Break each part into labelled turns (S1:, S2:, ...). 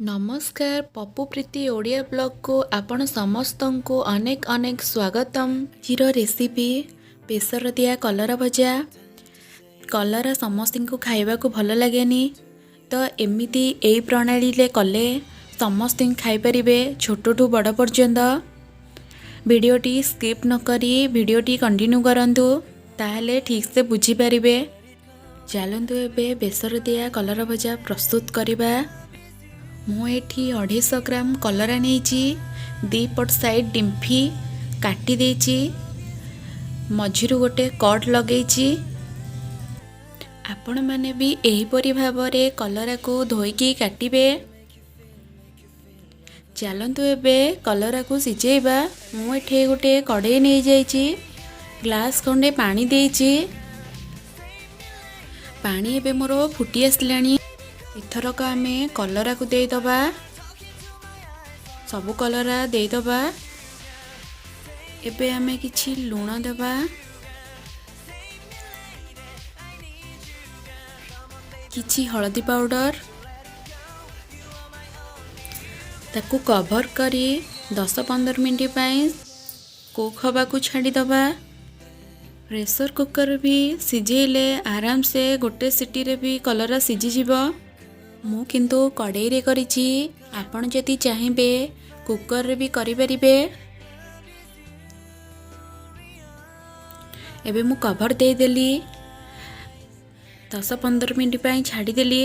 S1: ନମସ୍କାର, ପପୁ ପ୍ରୀତି ଓଡ଼ିଆ ବ୍ଲଗକୁ ଆପଣ ସମସ୍ତଙ୍କୁ ଅନେକ ଅନେକ ସ୍ୱାଗତମ। ଆଜିର ରେସିପି ବେସର ଦିଆ କଲରା ଭଜା। କଲରା ସମସ୍ତଙ୍କୁ ଖାଇବାକୁ ଭଲ ଲାଗେନି ତ, ଏମିତି ଏଇ ପ୍ରଣାଳୀରେ କଲେ ସମସ୍ତେ ଖାଇପାରିବେ, ଛୋଟଠୁ ବଡ଼ ପର୍ଯ୍ୟନ୍ତ। ଭିଡ଼ିଓଟି ସ୍କିପ୍ ନ କରି ଭିଡ଼ିଓଟି କଣ୍ଟିନ୍ୟୁ କରନ୍ତୁ, ତାହେଲେ ଠିକ୍ସେ ବୁଝିପାରିବେ। ଚାଲନ୍ତୁ ଏବେ ବେସର ଦିଆ କଲରା ଭଜା ପ୍ରସ୍ତୁତ କରିବା। ମୁଁ ଏଠି 250 ଗ୍ରାମ କଲରା ନେଇଛି। ଦୁଇ ପଟ ସାଇଡ଼୍ ଡିମ୍ଫି କାଟି ଦେଇଛି, ମଝିରୁ ଗୋଟେ କଟ୍ ଲଗେଇଛି। ଆପଣମାନେ ବି ଏହିପରି ଭାବରେ କଲରାକୁ ଧୋଇକି କାଟିବେ। ଚାଲନ୍ତୁ ଏବେ କଲରାକୁ ସିଝେଇବା। ମୁଁ ଏଠି ଗୋଟେ କଡ଼େଇ ନେଇଯାଇଛି, ଗ୍ଲାସ୍ ଖଣ୍ଡେ ପାଣି ଦେଇଛି। ପାଣି ଏବେ ମୋର ଫୁଟି ଆସିଲାଣି। ଏଥରକ ଆମେ କଲରାକୁ ଦେଇଦେବା, ସବୁ କଲରା ଦେଇଦେବା। ଏବେ ଆମେ କିଛି ଲୁଣ ଦେବା, କିଛି ହଳଦୀ ପାଉଡ଼ର। ତାକୁ କଭର୍ କରି 10-15 ମିନିଟ୍ ପାଇଁ କୁକ୍ ହେବାକୁ ଛାଡ଼ିଦେବା। ପ୍ରେସର୍ କୁକର୍ ବି ସିଝେଇଲେ ଆରାମସେ ଗୋଟେ ସିଟିରେ ବି କଲରା ସିଝିଯିବ। ମୁଁ କିନ୍ତୁ କଡ଼େଇରେ କରିଛି, ଆପଣ ଯଦି ଚାହିଁବେ କୁକର୍ରେ ବି କରିପାରିବେ। ଏବେ ମୁଁ କଭର୍ ଦେଇଦେଲି, 10-15 ମିନିଟ୍ ପାଇଁ ଛାଡ଼ିଦେଲି।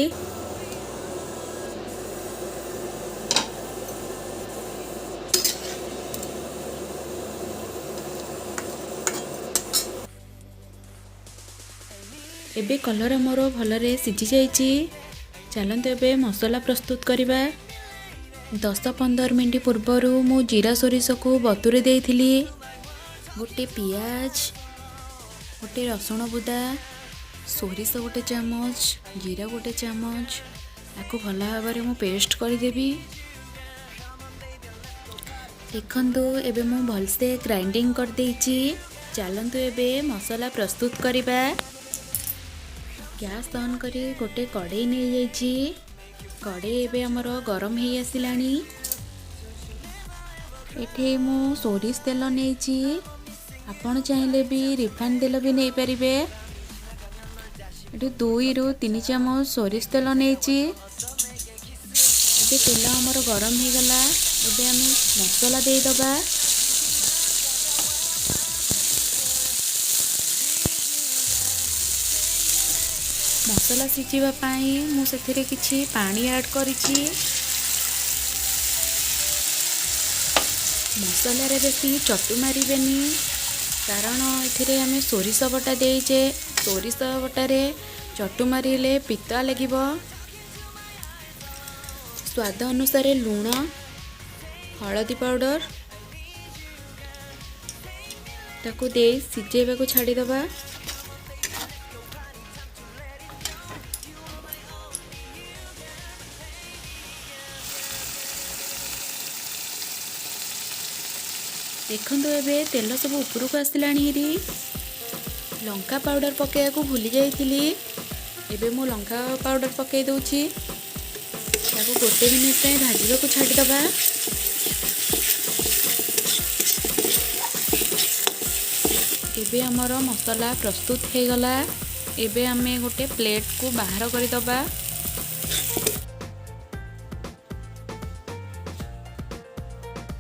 S1: ଏବେ କଲରା ମୋର ଭଲରେ ସିଝି ଯାଇଛି। ଚାଲନ୍ତୁ ଏବେ ମସଲା ପ୍ରସ୍ତୁତ କରିବା। 10-15 ମିନିଟ୍ ପୂର୍ବରୁ ମୁଁ ଜିରା ସୋରିଷକୁ ବତୁରି ଦେଇଥିଲି। ଗୋଟେ ପିଆଜ, ଗୋଟେ ରସୁଣ ବୁଦା, ସୋରିଷ ଗୋଟେ ଚାମଚ, ଜିରା ଗୋଟେ ଚାମଚ, ତାକୁ ଭଲ ଭାବରେ ମୁଁ ପେଷ୍ଟ କରିଦେବି। ଦେଖନ୍ତୁ, ଏବେ ମୁଁ ଭଲସେ ଗ୍ରାଇଣ୍ଡିଙ୍ଗ କରିଦେଇଛି। ଚାଲନ୍ତୁ ଏବେ ମସଲା ପ୍ରସ୍ତୁତ କରିବା। ଗ୍ୟାସ୍ ଅନ୍ କରି ଗୋଟେ କଡ଼େଇ ନେଇଯାଇଛି। କଡ଼େଇ ଏବେ ଆମର ଗରମ ହେଇ ଆସିଲାଣି। ଏଠି ମୁଁ ସୋରିଷ ତେଲ ନେଇଛି, ଆପଣ ଚାହିଁଲେ ବି ରିଫାଇନ୍ ତେଲ ବି ନେଇପାରିବେ। ଏଠି 2ରୁ 3 ଚାମଚ ସୋରିଷ ତେଲ ନେଇଛି। ଏବେ ତେଲ ଆମର ଗରମ ହେଇଗଲା। ଏବେ ଆମେ ମସଲା ଦେଇଦେବା। ମସଲା ସିଝିବା ପାଇଁ ମୁଁ ସେଥିରେ କିଛି ପାଣି ଆଡ଼୍ କରିଛି। ମସଲାରେ ବେଶୀ ଚଟୁ ମାରିବେନି, କାରଣ ଏଥିରେ ଆମେ ସୋରିଷ ବଟା ଦେଇଛେ। ସୋରିଷ ବଟାରେ ଚଟୁ ମାରିଲେ ପିତା ଲାଗିବ। ସ୍ୱାଦ ଅନୁସାରେ ଲୁଣ, ହଳଦୀ ପାଉଡ଼ର ତାକୁ ଦେଇ ସିଝେଇବାକୁ ଛାଡ଼ିଦେବା। ଦେଖନ୍ତୁ, ଏବେ ତେଲ ସବୁ ଉପରକୁ ଆସିଲାଣି ହେରି। ଲଙ୍କା ପାଉଡ଼ର ପକାଇବାକୁ ଭୁଲି ଯାଇଥିଲି, ଏବେ ମୁଁ ଲଙ୍କା ପାଉଡ଼ର ପକାଇ ଦେଉଛି। ତାକୁ ଗୋଟେ ମିନିଟ୍ ପାଇଁ ଭାଜିବାକୁ ଛାଡ଼ିଦେବା। ଏବେ ଆମର ମସଲା ପ୍ରସ୍ତୁତ ହେଇଗଲା। ଏବେ ଆମେ ଗୋଟେ ପ୍ଲେଟ୍କୁ ବାହାର କରିଦେବା।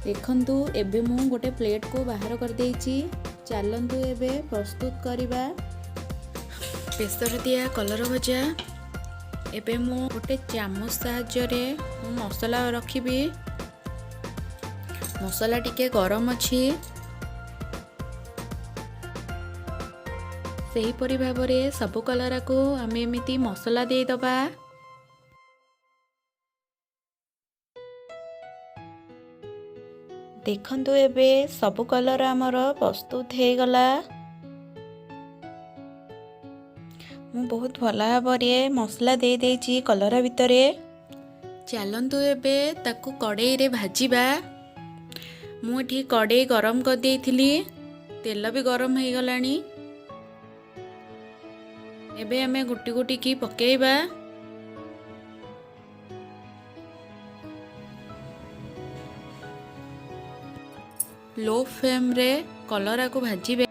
S1: ଦେଖନ୍ତୁ, ଏବେ ମୁଁ ଗୋଟେ ପ୍ଲେଟ୍କୁ ବାହାର କରିଦେଇଛି। ଚାଲନ୍ତୁ ଏବେ ପ୍ରସ୍ତୁତ କରିବା ବେସର ଦିଆ କଲରା ଭଜା। ଏବେ ମୁଁ ଗୋଟେ ଚାମଚ ସାହାଯ୍ୟରେ ମୁଁ ମସଲା ରଖିବି। ମସଲା ଟିକେ ଗରମ ଅଛି। ସେହିପରି ଭାବରେ ସବୁ କଲରାକୁ ଆମେ ଏମିତି ମସଲା ଦେଇଦେବା। ଦେଖନ୍ତୁ, ଏବେ ସବୁ କଲରା ଆମର ପ୍ରସ୍ତୁତ ହେଇଗଲା। ମୁଁ ବହୁତ ଭଲ ଭାବରେ ମସଲା ଦେଇଦେଇଛି କଲରା ଭିତରେ। ଚାଲନ୍ତୁ ଏବେ ତାକୁ କଡ଼େଇରେ ଭାଜିବା। ମୁଁ ଏଠି କଡ଼େଇ ଗରମ କରିଦେଇଥିଲି, ତେଲ ବି ଗରମ ହେଇଗଲାଣି। ଏବେ ଆମେ ଗୋଟି ଗୋଟିକି ପକେଇବା। ଲୋ ଫ୍ଲେମ୍ରେ କଲରାକୁ ଭାଜିବେ।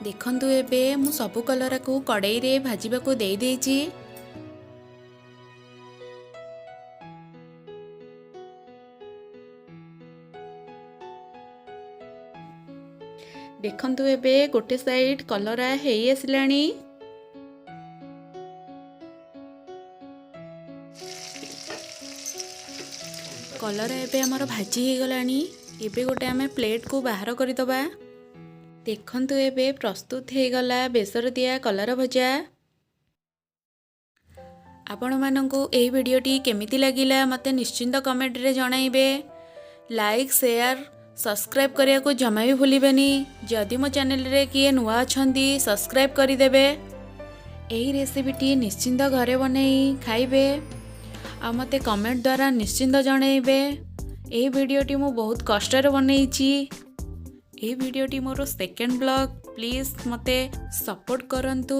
S1: ଦେଖନ୍ତୁ, ଏବେ ମୁଁ ସବୁ କଲରାକୁ କଡ଼େଇରେ ଭାଜିବାକୁ ଦେଇଦେଇଛି। ଦେଖନ୍ତୁ, ଏବେ ଗୋଟେ ସାଇଡ୍ କଲରା ହେଇ ଆସିଲାଣି। କଲରା ଏବେ ଆମର ଭାଜି ହେଇଗଲାଣି। ଏବେ ଗୋଟେ ଆମେ ପ୍ଲେଟ୍କୁ ବାହାର କରିଦେବା। ଦେଖନ୍ତୁ, ଏବେ ପ୍ରସ୍ତୁତ ହେଇଗଲା ବେସର ଦିଆ କଲରା ଭଜା। ଆପଣମାନଙ୍କୁ ଏହି ଭିଡ଼ିଓଟି କେମିତି ଲାଗିଲା, ମୋତେ ନିଶ୍ଚିନ୍ତ କମେଣ୍ଟରେ ଜଣାଇବେ। ଲାଇକ୍, ସେୟାର, ସବସ୍କ୍ରାଇବ୍ କରିବାକୁ ଜମା ବି ଭୁଲିବେନି। ଯଦି ମୋ ଚ୍ୟାନେଲରେ କିଏ ନୂଆ ଅଛନ୍ତି, ସବସ୍କ୍ରାଇବ୍ କରିଦେବେ। ଏହି ରେସିପିଟି ନିଶ୍ଚିନ୍ତ ଘରେ ବନେଇ ଖାଇବେ ଆଉ ମୋତେ କମେଣ୍ଟ ଦ୍ୱାରା ନିଶ୍ଚିନ୍ତ ଜଣାଇବେ। ଏହି ଭିଡ଼ିଓଟି ମୁଁ ବହୁତ କଷ୍ଟରେ ବନେଇଛି। ଏହି ଭିଡ଼ିଓଟି ମୋର ସେକେଣ୍ଡ ବ୍ଲଗ୍। ପ୍ଲିଜ୍ ମୋତେ ସପୋର୍ଟ କରନ୍ତୁ।